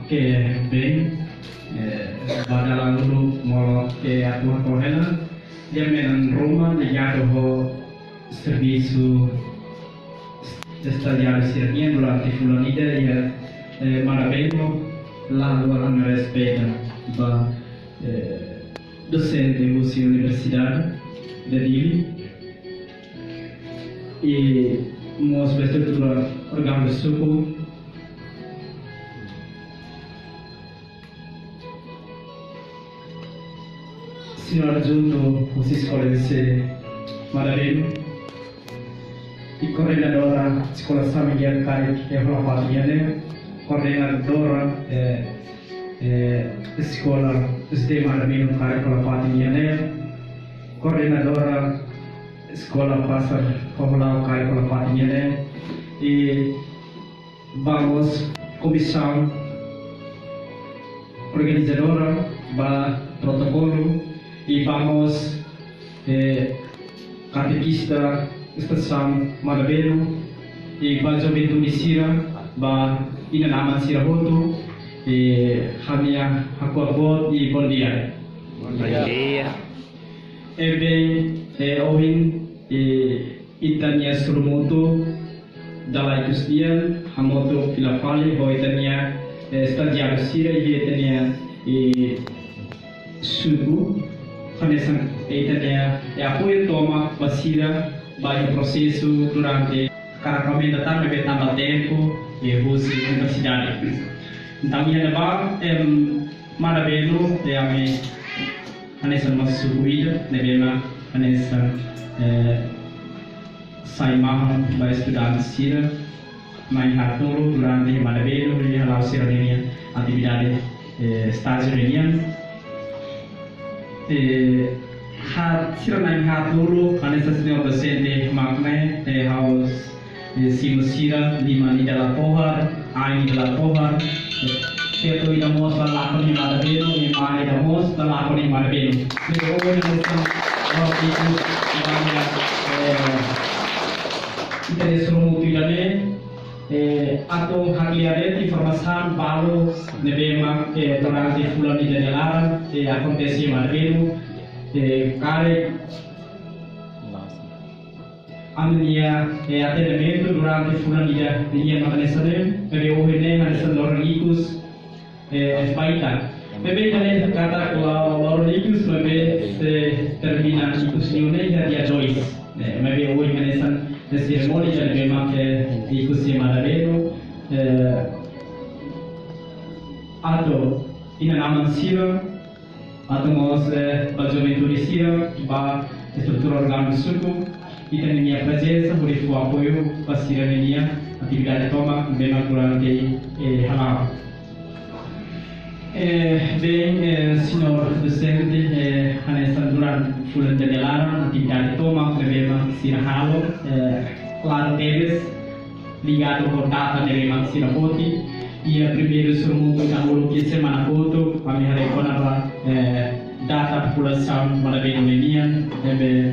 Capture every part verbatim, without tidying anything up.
Ok, bem, eh, ba dala uluk molok ke atu hato'o hela, iha menan ruma ligadu ho servisu estajiáriu sira nian durante fulan ida iha, eh, Madabenu, la luar ana respeita ba, eh, dosente husi Universidade de Dili, i mós ba estrutura órgaun suku. Señór Junto, husi Eskola S C Madabenu, i koordenadora Eskola San Miguel karik iha hola fatin ida-ne'e, koordenadora, eh, eh, Eskola S D Madabenu karik hola fatin ida-ne'e, koordenadora Eskola Pasar Foho Lau karik hola fatin ida-ne'e, i ba mós komisaun organizadora, ba protokolu, i ba mós, eh, katekista estasaun Madabenu, i ba juventude sira, ba inan-aman sira hotu, eh, ha'u-nia hakuak boot i bondia. Bondia. Ne'ebé, eh, ohin, eh, ita-nia sorumutu dala ikus nian, hamutuk fila fali ho ita-nia, eh, estajiáriu sira iha ita-nia, eh, suku, hanesan ita-nia, eh, apoiu tomak ba sira, ba iha prosesu durante hakarak aumenta tan ne'ebé tanba tempu, eh, husi universidade. Entaun, iha ne'ebá, em, Madabenu, eh, ami hanesan mós suku ida, ne'ebé mak hanesan, eh, sai mahon ba estudante sira na'in-haat tolu durante Madabenu, i hala'o sira-nia atividade, eh, estájiu nian. Eh, ha, sira na'in-haat tolu, hanesan señór dosente mak ne'e, eh, ha'u, eh, simu sira, liman ida la tohar, ain ida la tohar, eh, feto ida mós la lakon iha Madabenu, i mane ida mós la lakon iha Madabenu. Ne'ebé ohin hanesan, oh, itu, banyak, eh, ita-nia sorumutu ida-ne'e, eh, atu hakliar de'it informasaun balu ne'ebé mak, eh, durante fulan ida nia laran, eh, akontese iha Madabenu, eh, karik ami-nia, eh, atendimentu durante fulan ida nian mak hanesan ne'e, ne'ebé ohin ne'e hanesan loron ikus, eh, ba ita. Maibé ita ne'e katak la, loron ikus, maibé sei termina ikus nian ne'e iha dia dois. Eh, maibé ohin hanesan, eh, serimónia ida ne'ebé mak, eh, ikus iha Madabenu, eh, atu inan-aman sira, atu mós, eh, ba juventude sira, ba estrutura órgaun suku, ita-nia prezensa, hodi fó apoiu ba sira-nia atividade tomak ne'ebé mak durante, eh, hala'o. Eh, bem, eh, señór dosente, eh, hanesan durante fulan ida nia laran, atividade tomak ne'ebé mak sira halo, eh, klaru tebes, ligadu ho data ne'ebé mak sira foti. Iha primeiru sorumutu ida uluk iha semana kotuk, ami haree kona-ba, eh, data populasaun Madabenu nian, ne'ebé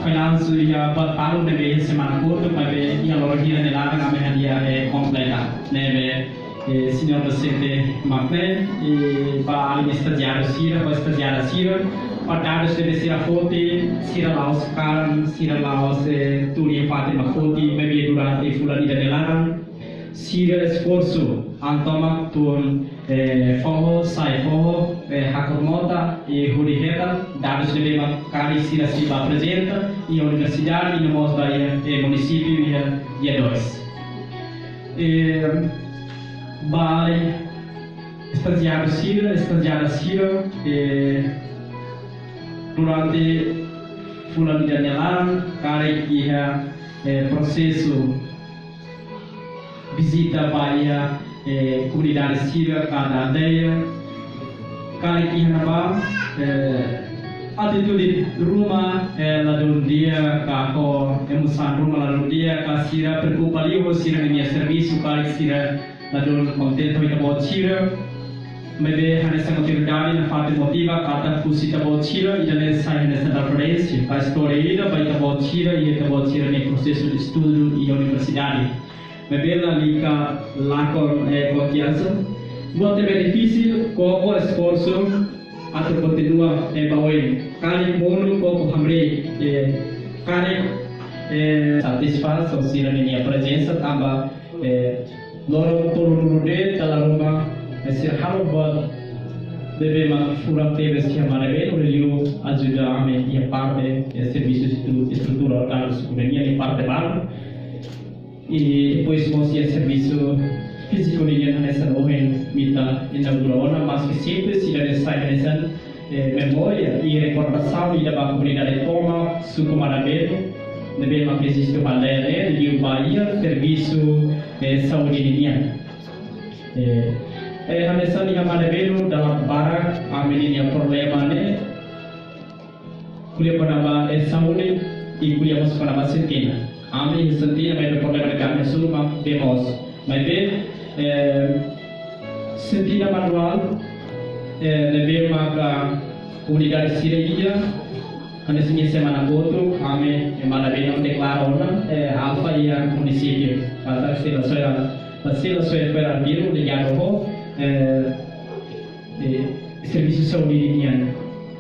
fallansu iha ba palu ne'ebé iha semana kotuk, maibé iha loron hira nia laran ami hadi'a, eh, kompleta. Ne'ebé, eh, señór dosente mak ne'e, eh, ba alin estajiáriu sira, ba estajiária sira, ba dadus ne'ebé sira foti, sira la'ós kalan, sira la'ós, eh, tun iha fatin mak foti, maibé durante fulan ida nia laran, sira esforsu an tomak tun, eh, foho, sai foho, eh, hakur mota, i hodi hetan dadus ne'ebé mak karik sira sei bá aprezenta iha universidade, i no mós ba iha, eh, munisípiu iha dia dois. Eh, ba alin estajiáriu sira, estajiária sira, eh, durante fulan ida nia laran, karik iha, eh, prosesu vizita ba iha, eh, komunidade sira, kada aldeia, karik iha ne'ebá, eh, atitude ruma, eh, ladún di'ak ka ho emosaun ruma ladún di'ak ka sira preokupa liu ho sira-nia servisu, karik sira ladún kontente ho ita-boot sira. Maibé hanesan autoridade nafatin motiva katak husi ita-boot sira ida-ne'e sai hanesan referénsia ba istória ida ba ita-boot sira iha ita-boot sira-nia prosesu de estudu iha universidade. Maibé lalika lakon, eh, konfiansa. Buat ne'ebé difisil, koko esforsu atu kontinua, eh, ba oin. Karik monu koko hamriik, eh, karik, eh, satisfás ho sira-nia prezensa tanba, eh, loron tolunulu de'it dala ruma, eh, sira halo buat ne'ebé mak furak tebes iha Manabenu, liuliu ajuda ami iha parte, eh, servisu estru-, estrutura órganu suku nian iha parte balu. I depois mós iha servisu fíziku nian hanesan ohin ita inaugura ona, maski simples, ida-ne'e sai hanesan, eh, memória i rekordasaun ida ba komunidade tomak suku Manabenu, ne'ebé mak eziste ba aldeia ne'e, liuliu ba iha servisu, eh, saúde nian. Eh, eh, hanesan iha Manabenu dala barak ami-nia problema ne'e ko'alia kona-ba, eh, saúde i ko'alia mós kona-ba sentina. Ami iha sentina, maibé problema ne'ebé ami hasoru mak bee moos. Maibé, eh, sentina manuál, eh, ne'ebé maka komunidade sira iha, hanesan semana kotuk, ami, eh, Manabenu deklara ona, eh, alfa iha munisípiu. Para sira soe, para sira soe Fuerabiro ligadu ho, eh, eh, servisu saúde nian.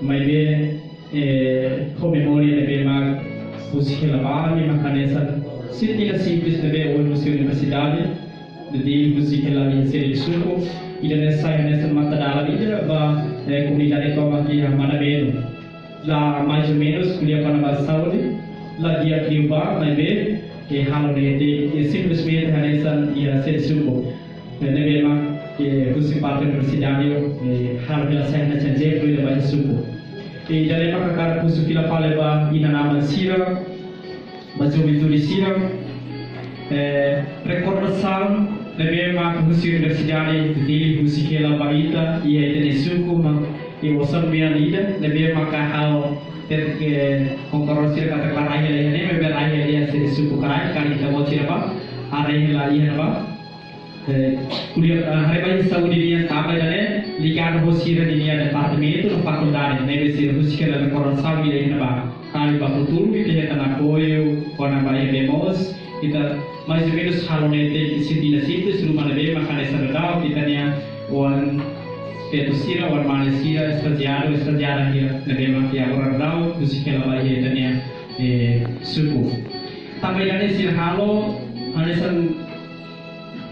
Maibé, eh, ho memória ne'ebé mak husik hela ba ami mak hanesan sentina simples ne'ebé ohin husi universidade, de husik hela iha sede suku, ida-ne'e sai hanesan matadalan ida ba, eh, komunidade tomak iha Manabenu. La mais ou menos ko'alia kona-ba saúde, la di'ak liu ba, maibé, eh, halo ne'e de'it, eh, simplesmente hanesan iha sede suku. Eh, ne'ebé mak, eh, husi parte universidade, eh, halo hela sai hanesan ezemplu ida ba iha suku. I ida-ne'e mak hakarak husu fila fali ba inan-aman sira, ba juventude sira, eh, rekordasaun ne'ebé mak husi universidade Dili husik hela ba ita, iha ita-nia suku mak, i osan mean ida, ne'ebé mak halo, eh, konkorró sira katak la rai hela iha ne'e, maibé rai hela iha sede suku karik, karik ita-boot sira bá, haree hela iha ne'ebá. Eh, ko'alia, eh, haree ba iha saúde nian tanba ida-ne'e ligadu ho sira-nia departamentu no fakuldade, ne'ebé sira husik hela rekordasaun ida iha ne'ebá. Karik ba futuru ita hetan apoiu kona-ba iha bee moos, ita mais ou menos halo ne'e de'it sentina simples, ruma ne'ebé mak hanesan daudaun ita-nia oan-feto sira, oan-mane sira, estajiáriu, estajiária sira, ne'ebé mak iha agora daudaun husik hela ba iha ita-nia, eh, suku. Tanba ida-ne'e sira halo hanesan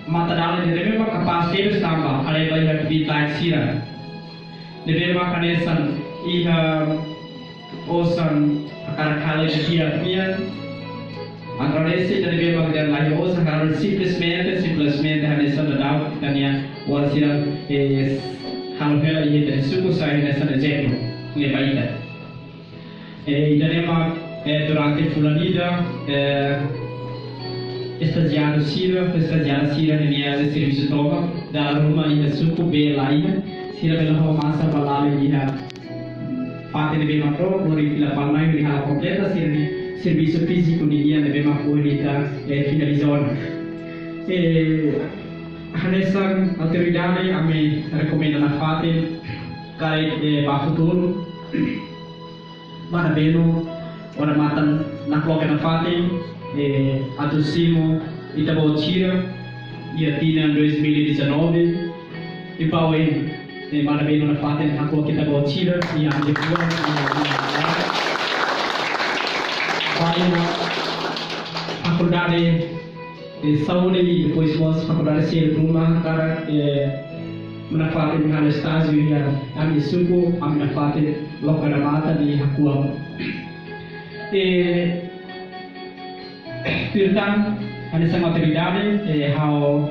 matadalan ida ne'ebé mak kapás tebes tanba haree ba iha atividade sira ne'ebé mak hanesan iha osan hakarak halo ida di'ak nian. Agradese ida ne'ebé mak dehan la iha osan, hakarak simplesmente, simplesmente hanesan daudaun ita-nia oan sira, eh, halo hela iha ita-nia suku sai hanesan ezemplu ne'e ba ita. Eh, ida-ne'e mak, eh, durante fulan ida, eh, estajiáriu sira, estajiária sira-nia servisu tomak, dala ruma iha suku bee la iha, sira bele ho masa ba lali iha fatin ne'ebé mak ró, lori fila fali mai hodi halo kompleta sira-nia servisu fíziku nian ne'ebé mak ohin ita, eh, finaliza ona. Eh, hanesan autoridade ami rekomenda nafatin karik, eh, ba futuru Manabenu, odamatan nakloke nafatin, eh, atu simu ita-boot sira iha tinan dois mil e dezanove, i ba oin, eh, Manabenu nafatin nakloke ita-boot sira iha ami-nia rua, ba iha fakuldade, eh, saúde i depois mós fakuldade sira ruma hakarak, eh, nafatin halo estájiu iha ami-nia suku, ami nafatin loke odamatan i hakuak. Eh, portantu, hanesan autoridade, eh, ha'u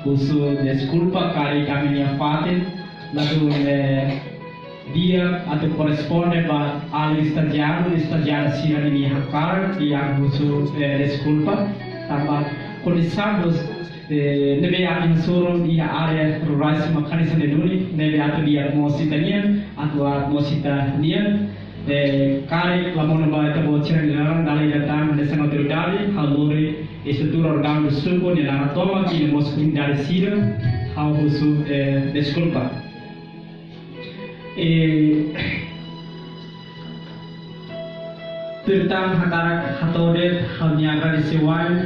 husu deskulpa karik ami-nia fatin la dún, eh, di'ak atu korresponde ba alin estajiáriu, estajiária sira-nia hakarak, i ha'u husu, eh, deskulpa tanba kondisaun, eh, ne'ebé ami hasoru iha área rurál sira mak hanesan ne'e duni, ne'ebé atu di'ak mós ita-nian, atu aat mós ita-nian. Eh, karik la monu ba ita-boot sira-nia laran, dala ida tan hanesan autoridade, ha'u lori estrutura órganu suku nia laran tomak, i mós komunidade sira, Ha'u husu, eh, deskulpa. Eh, pertama hakarak hato'o de'it ha'u-nia agradese wa'in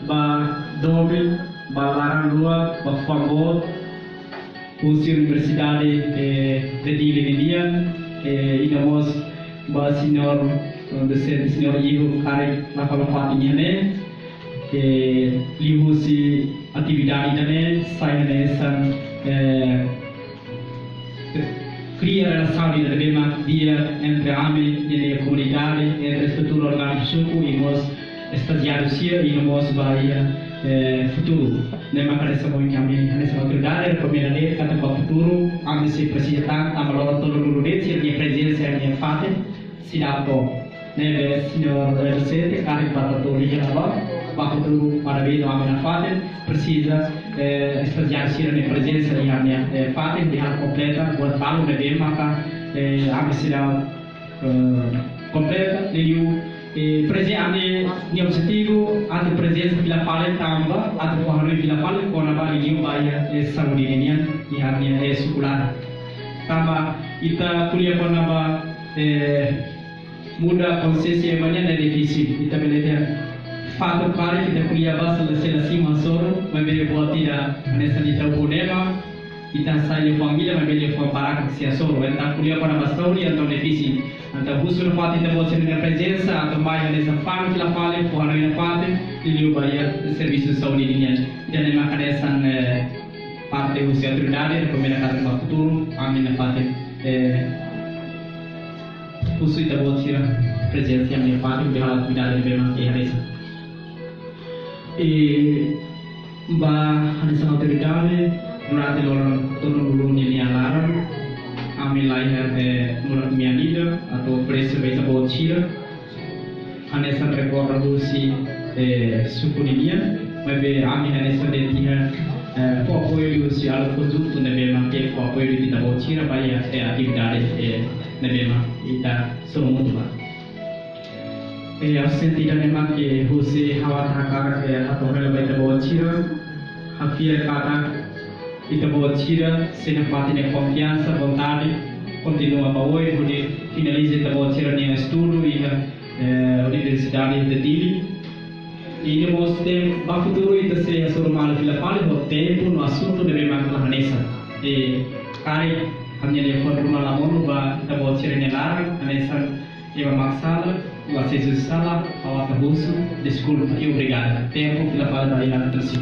ba doben, ba laran luak, ba fuan boot husi Universidade, eh, de Dili nian, eh, i no mós ba señór, eh, dosente, señór Ivo, karik la fala fatin iha ne'e, eh, liuhusi atividade ida-ne'e, sai hanesan, eh, kria relasaun ida ne'ebé mak di'ak entre ami, entre komunidade, entre estrutura orgánika suku, i mós estajiáriu sira, i no mós ba iha, eh, futuru. Ne'e mak hanesan ohin ami, hanesan autoridade, rekomenda de'it katak ba futuru, ami sei presiza tan, tanba loron tolunulu de'it, sira-nia prezensa iha fatin, seidauk to'o. Ne'ebé, señór, eh, dosente, karik ba tau liga la ba, ba futuru para bem no ami nafatin, presiza, eh, estajiáriu sira-nia prezensa iha ami-nia, eh, fatin, hodi halo kompleta buat balu ne'ebé maka, eh, ami seidauk, eh, kompleta, liuliu, eh, preze-, ami-nia objetivu, atu prezensa fila fali tanba, atu fó hanoin fila fali, kona-ba liuliu ba iha, eh, saúde nian, iha ami-nia, eh, suku laran. Tanba, ita ko'alia kona-ba, eh, muda konsiénsia ema nian ne'e difisil. Ita bele dehan fatuk karik ita ko'alia ba sela sela simu hasoru, maibé buat ida hanesan ita ukun ema, ita hasai liafuan ida, maibé liafuan barak sei hasoru. Entaun ko'alia kona-ba saúde, entaun difisil. Entaun husu nafatin ita-boot sira-nia prezensa, atu mai hanesan fanu fila fali, fó hanoin nafatin, liuliu ba iha servisu saúde nian. Ida-ne'e mak hanesan, eh, parte husi autoridade, rekomenda katak ba futuru, ami nafatin, eh, husu ita-boot sira prezensa iha ami-nia fatin, hodi halo atividade ne'ebé mak iha hanesan. I ba hanesan autoridade, durante loron tolunulu nia laran, ami la iha, eh, moras-mian ida, atu oferese ba ita-boot sira, hanesan rekorda husi, eh, suku ninian, maibé ami hanesan dehan, eh, fó apoiu husi algo konjuntu ne'ebé mak fó apoiu ita-boot sira ba iha, eh, atividade, eh, ne'ebé mak ita hasoru hamutuk ba. Eh, ha'u sente ida-ne'e mak husi ha'u atu hakarak, eh, hato'o hela ba ita-boot sira, ha'u fiar katak ita-boot sira sei nafatin konfiansa, vontade, kontinua ba oin, hodi finaliza ita-boot sira-nia estudu iha, eh, Universidade de Dili. I no mós ba futuru ita sei hasoru malu fila fali ho tempu no asuntu ne'ebé mak la hanesan. I karik ami-nia liafuan ruma la monu ba ita-boot sira-nia laran, hanesan ema mak sala, ou asesu sala, ha'u atu husu deskulpa i obrigadu. Tempu fila fali ba iha atu si.